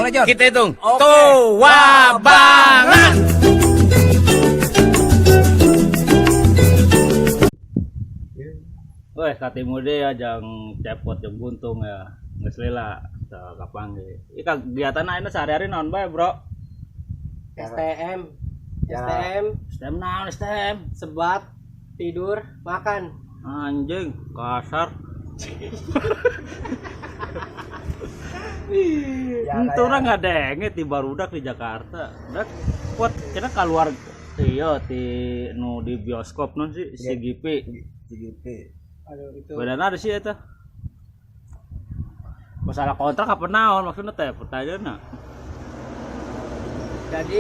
Gimana, John? Kita hitung. Oke. Tua banget. Weh, katimu deh ya jang cepot jeung buntung ya. Geus lila teu kapanggih. Ieu kegiatan ayeuna sehari-hari naon bae, Bro? STM. Ya. STM, STM naon STM? Sebat, tidur, makan. Anjing, kasar. Ya, Itu kayak- orang nggak denge di barudak di Jakarta. Dak pot kira keluar iya ti nu di bioskop non sih CGP. CGP. Aduh, itu. Bedana ada sih eta. Masalah kontrak apa naon maksudnya teh pertanyaanna. Jadi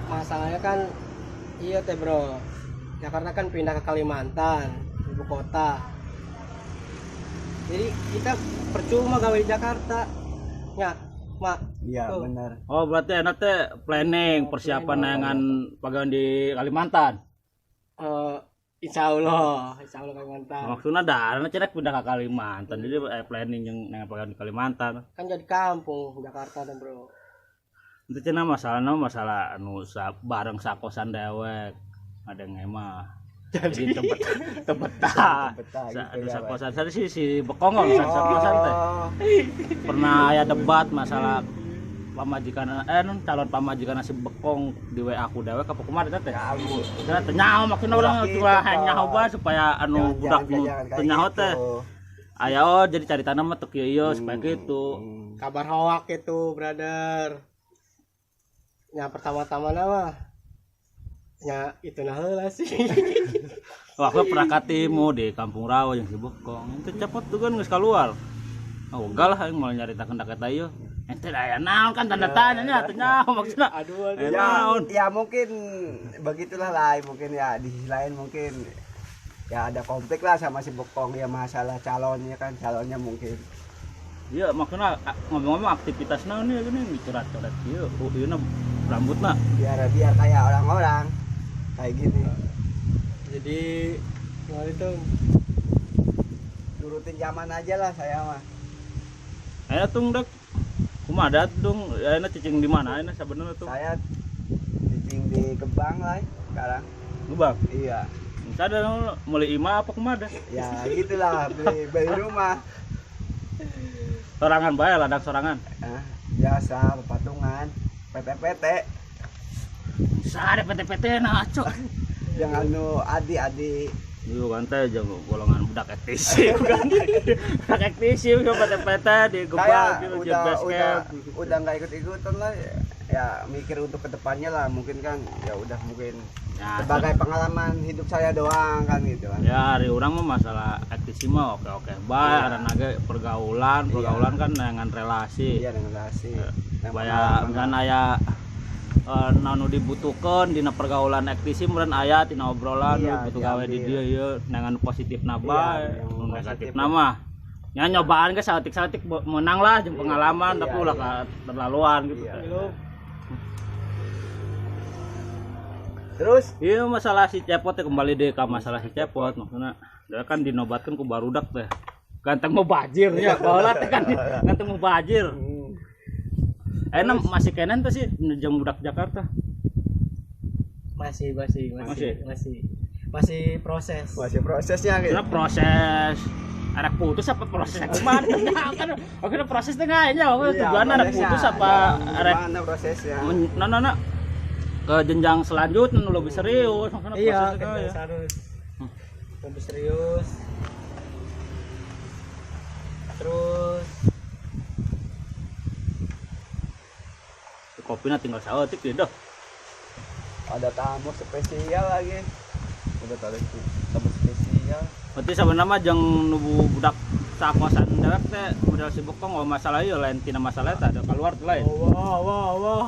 masalahnya kan iya teh bro. Jakarta kan pindah ke Kalimantan, ibu kota. Jadi kita percuma gawe di Jakarta. Ya, Mak. Iya, Tuh. benar. Oh berarti enak teh planning persiapan dengan pegawai di Kalimantan. Insya Allah Kalimantan. Maksudnya dana cenah pindah ke Kalimantan. Jadi planning yang dengan pegawai di Kalimantan. Kan jadi kampung Jakarta dan bro. Itu cenah masalahna masalah anu bareng sakosan dewek. Ada ngemah. Jadi tempat tebetah. Tebetah gitu Anu ya, sakosan tadi sih si Bekongol sakosan teh. Oh, Pernah aya debat masalah pamajikan nun calon pamajikan si Bekong di WA ku dewek apa kumaha eta teh? ya ampun. Cenah teu nyaho maksudna urang Gitu, cuma Pak. nyaho bae supaya anu Jangan, budak jangan, nu jangan teu kayak nyaho gitu. teh. Aya oh jadi cari tanah mah teu kieu ieu supaya gitu. Kabar hoak itu, brother. Ya pertama-tama nama. Ya itu nah heula sih. Wah, aku pernah katimu di Kampung Rawa yang si Bekong. Ente cepot tuh kan geus keluar. Oh, enggak lah aing malah nyaritakeun dak eta ieu. Ente aya naon kan tanda tanya nya teu nyaho maksudna. Aduh, aduh. Aya Ya, naon. ya mungkin begitulah lah, mungkin ya di sisi lain mungkin ya ada konflik lah sama si Bekong ya, masalah calonnya kan, calonnya mungkin. Iya, maksudna ngomong-ngomong aktivitas naon ieu gini dicoret-coret ieu, oh, ieu na rambutna. Biar biar kayak orang-orang kayak gini. Jadi gimana itu? Nurutin zaman aja lah saya mah. Aya tung dek. Kumaha dat dung? Ayeuna cicing di mana ayeuna sabenerna tuh? Saya cicing di Gebang lah sekarang. Gebang. Iya. Sada meuli imah apa kumaha dah? Ya gitulah, beli beli rumah. Sorangan bae ladang sorangan. Ah, jasa patungan PT-PT Sare PT-PT na acok. yang anu adi-adi. Iya kan teh jeung golongan budak ektisi kan. Budak ektisi ke PT-PT di Saya Gebang gitu jeung udah base udah camp. udah nggak ikut-ikutan lah ya, mikir untuk kedepannya lah mungkin kan ya udah mungkin Ya, sebagai pengalaman hidup saya doang kan gitu kan. ya hari orang mah masalah ektisi mah oke-oke bae, Iya. ada nage pergaulan, pergaulan kan dengan relasi. Iya, dengan relasi. Nah, Supaya pengalaman. misalnya aya naon nu dibutuhkeun dina pergaulan ektisi meureun aya tina obrolan Iya, nu butuh gawe di diambil. dieu ieu dengan positifna Iya, bae, yang nu positif. negatifna mah. Ya nyobaan ge saeutik-saeutik menang lah jeung Iya, pengalaman iya, tapi ulah iya. keterlaluan gitu. Iya. Teh. Terus Iya masalah si Cepot ya kembali deh ke masalah si Cepot maksudnya dia kan dinobatkan ku barudak teh ganteng mau bajir ya baheula teh kan ganteng mau bajir. Enak masih kenen tuh sih jeung budak Jakarta. Masih, masih, Masih? masih, masih, masih proses. Masih prosesnya gitu. Karena proses anak putus apa proses kumaha kan oke proses teh nya Iya, tujuan anak prosesnya. putus apa arek Gimana prosesnya? nah, nah, nah. Ke jenjang selanjutnya nu lebih serius maksudnya Iya, prosesnya kerja ya. harus lebih serius. Terus Kopinya tinggal saeutik deui dah. Ada tamu spesial lagi. Udah tahu tamu spesial. Berarti sebenarnya mah jeung nu budak sakosan dewek teh model si Bekong oh masalah ieu lain tina masalah eta ada keluar teh lain. wah wah wah.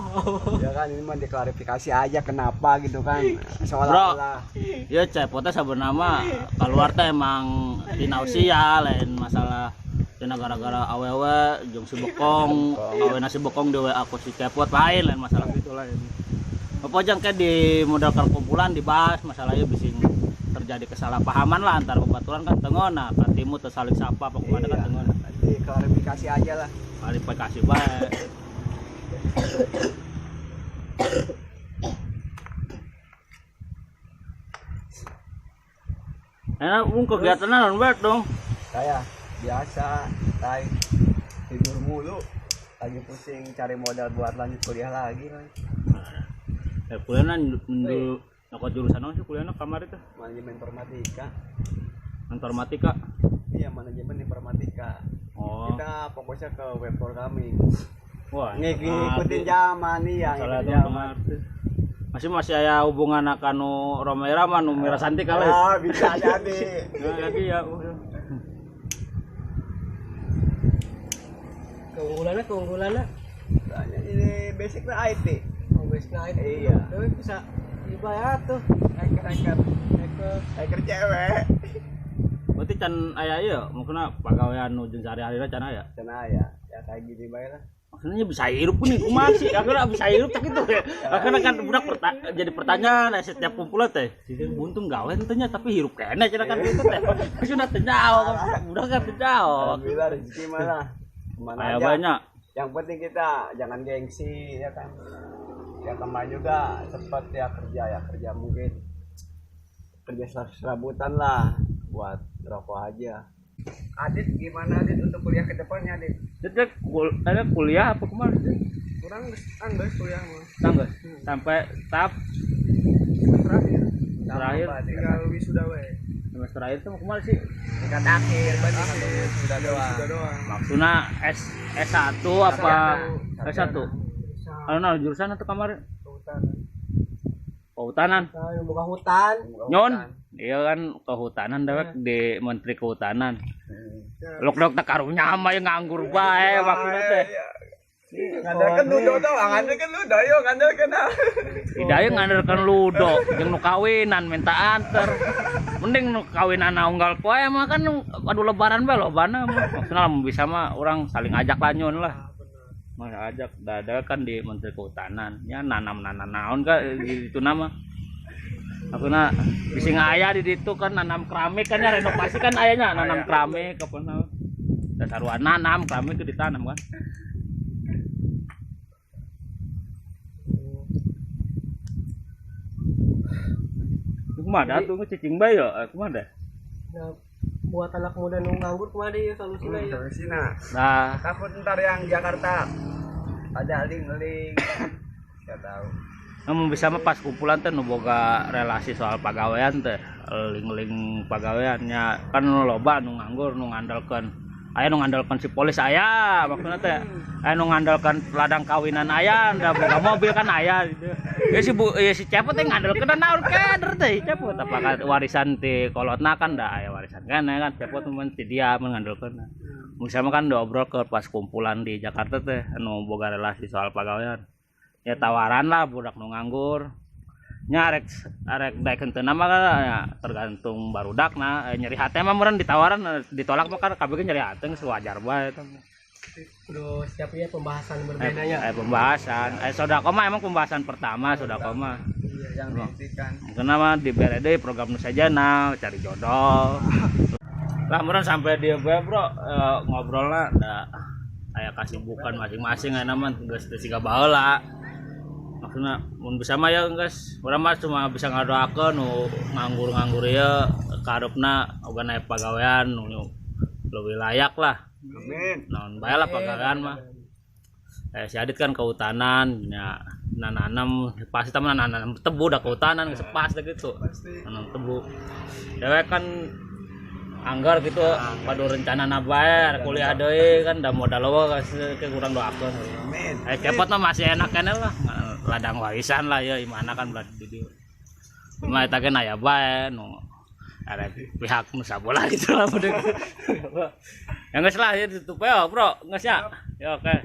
Ya kan ini mah diklarifikasi aja kenapa gitu kan. Seolah-olah Ya cepotnya sebenarnya mah keluar teh emang tina usia lain masalah tina gara-gara awewe jeung si Bekong, awena si Bekong di WA ku si Cepot lain lain masalah gitu lain. Apa jang kayak di modal perkumpulan dibahas masalah ieu bising terjadi kesalahpahaman lah antar babaturan kan tengon nah katimu teu saling sapa apa kumaha kan Iya. tengon. Diklarifikasi aja lah. Klarifikasi bae. Enak mung kegiatan naon bae dong. Saya biasa, tai tidur mulu. Lagi pusing cari modal buat lanjut kuliah lagi, Bang. Ya kuliahna dulu nyokot jurusan naon sih kuliahna kamari teh? Manajemen informatika. Informatika. Iya, manajemen informatika. Oh. Kita fokusnya ke web programming. Wah, ngikutin zaman nih ya, ngikutin zaman. Masih aya hubungan kanu Rhoma Irama nu Mira Santika lah. Ah, bisa jadi. Nah, jadi ya. Keunggulannya. Soalnya ini basicnya IT. Oh, basicnya IT. Iya. Tapi bisa dibayar tuh. Hacker cewek. Berarti can aya ieu maksudna pagawean nu jeung sehari-harina can aya. Can aya. Ya kayak gini bae lah. Maksudnya bisa hirup nih kumaha sih? Akhirnya bisa hirup tak gitu ya. Akhirnya kan budak jadi pertanyaan setiap kumpulan teh. Buntung gawe teh nya tapi hirup keneh cenah kan gitu teh. Maksudna teh jauh, budak kan teh jauh. Alhamdulillah rezeki malah. Kemana aja. Banyak. Yang penting kita jangan gengsi ya kan. Ya kemarin juga sempat ya kerja mungkin kerja serabutan lah buat rokok aja. Adit gimana Adit untuk kuliah ke depannya Adit? Adit ada kuliah apa kemarin? Kurang angges kuliah mah. Angges sampai tahap terakhir. Tinggal wisuda we. Semester akhir tuh kemarin sih? Tingkat akhir berarti wisuda doang. Maksudnya S1 apa S1? Anu nah, jurusan atau kamar? Kehutanan. Kehutanan. Buka hutan. Nyon. Iya kan kehutanan dewek di Menteri Kehutanan. Lok-lok tak karunya mah ya nganggur bae maksudnya teh. Ngandalkeun ludo tau, ngandalkeun ludo yo, ngandalkeun. Hidayah ngandalkeun ludo jeung nu kawinan minta anter. Mending nu kawinan unggal poe mah kan aduh lebaran bae lobana mah. Maksudna lamun bisa mah urang saling ajak lanyon lah. Mah ajak dada kan di Menteri Kehutanan nya nanam-nanam naon ka itu nama. Maksudna bisi ngaya di ditu kan nanam keramik kan ya renovasi kan ayanya nanam keramik apa naon. Dasar nanam keramik itu ditanam kan. Kumaha tuh cicing bae ya kumaha? Nah, buat anak muda nu nganggur kumaha deui solusina ya. Solusina. Nah, takut ntar yang Jakarta ada link-link. Enggak tahu. Namun bisa mah pas kumpulan teh nu boga relasi soal pagawean teh, link-link pagaweannya kan loba nu nganggur nu ngandalkeun. Aya nu ngandalkeun si polis aya maksudna teh. Aya nu ngandalkeun ladang kawinan aya, da boga mobil kan aya gitu. Ya si bu, ya si Cepot teh ngandalkeun naon keder teh Cepot apakah warisan ti kolotna kan da aya warisan kan ya kan Cepot mun ti dia ngandalkeun. Misalnya kan diobrol ke pas kumpulan di Jakarta teh anu boga relasi soal pagawean. Ya tawaran lah budak nu nganggur. Nya arek daek henteu mah ya tergantung barudakna nyeri hate mah meureun ditawaran ditolak mah kan kabeh nyeri hate geus wajar bae eta. Kudu siap ya pembahasan berbedanya. Pembahasan. Sodako mah emang pembahasan pertama sodako mah. Yang dihentikan. Kenapa dibere deui program nu sajana cari jodoh. Lah meureun sampai dia bae bro ngobrolna da aya kasibukan masing-masing aya mah geus teu siga baheula. Maksudna mun bisa mah ya geus urang mah cuma bisa ngadoakeun nu nganggur-nganggur ieu kaharepna oga naik pagawean nu leuwih layak lah. Amin. Naon bae lah pagawean mah. Si Adit kan kehutanan nya nanam pasti teman nanam tebu dah kehutanan geus pas dah gitu. Nanam tebu. Dewek kan anggar gitu padu rencana bae kuliah deui kan da modal loba ke kurang doakeun. Amin. Cepot mah masih enak keneh lah. Ladang warisan lah ya imana kan belah di dieu. Cuma eta ge aya bae nu ada pihak nu sabola gitu lah. Ya geus lah ya ditutup ya, Bro. Geus ya. Ya oke.